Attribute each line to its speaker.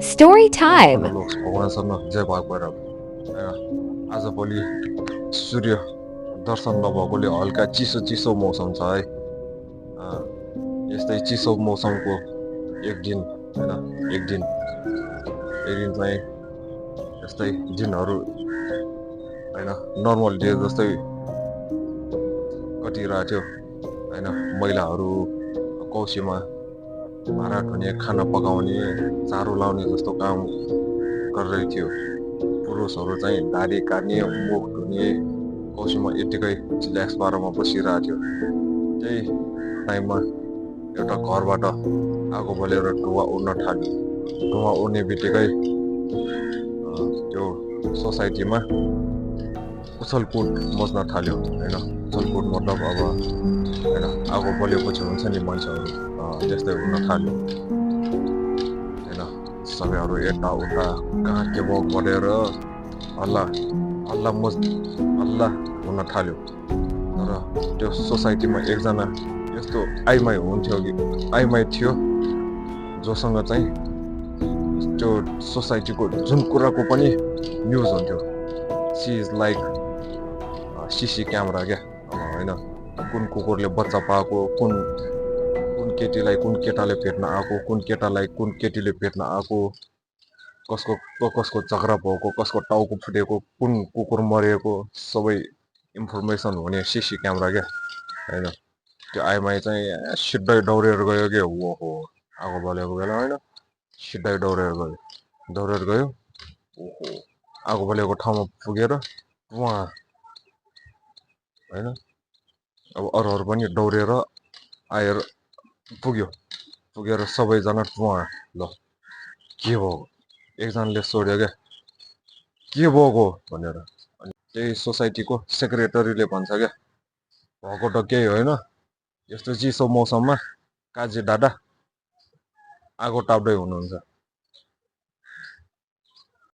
Speaker 1: Story time.
Speaker 2: भगवानसँग जय भएको भएर होइन आजभोलि सूर्य दर्शन नभएकोले हल्का चिसो चिसो मौसम छ है। यस्तै चिसो मौसमको एक दिन होइन एक दिन चाहिँ यस्तै दिनहरू होइन नर्मल डे जस्तै कटिरहेको थियो होइन। महिलाहरू कौसीमा भाँडा धुने, खाना पकाउने, चारो लाउने जस्तो काम गरिरहेको थियो। पुरुषहरू चाहिँ दारी काट्ने, मुख धुने, कौसीमा यत्तिकै चिल्याक्स पारामा बसिरहेको थियो। त्यही टाइममा एउटा घरबाट आगो बलेर धुवा उड्न थाल्यो। धुवा उड्ने बित्तिकै त्यो सोसाइटीमा उछलकुद मच्न थाल्यो होइन। उछलकुद मतलब अब होइन आगो बलेपछि हुन्छ नि मान्छेहरू त्यस्तै हुन थाल्यो होइन। सबैहरू यताउता कहाँ के भयो गरेर हल्ला हुन थाल्यो। तर त्यो सोसाइटीमा एकजना यस्तो आइमाई थियो जोसँग चाहिँ त्यो सोसाइटीको जुन कुराको पनि न्युज हुन्थ्यो। She is like CC camera क्या होइन। कुन कुकुरले बच्चा पाएको, कुन केटीलाई कुन केटाले भेट्न आएको, कुन केटालाई कुन केटीले भेट्न आएको, कसको झगडा भएको, कसको टाउको फुटेको, कुन कुकुर मरेको, सबै इन्फर्मेसन हुने सिसी क्यामेरा क्या होइन। त्यो आइमाई चाहिँ सिधै दौडेर गयो कि ओहो आगो बलेको बेला होइन। सिधै दौडेर गयो ओहो आगो बलेको ठाउँमा पुगेर उहाँ होइन। अब अरूहरू पनि दौडेर आएर पुगेर सबैजना उहाँ ल के भयो एकजनाले सोध्यो क्या के भएको भनेर। अनि त्यही सोसाइटीको सेक्रेटरीले भन्छ क्या भएको त केही होइन, यस्तो चिसो मौसममा काजी दादा आगो ताप्दै हुनुहुन्छ।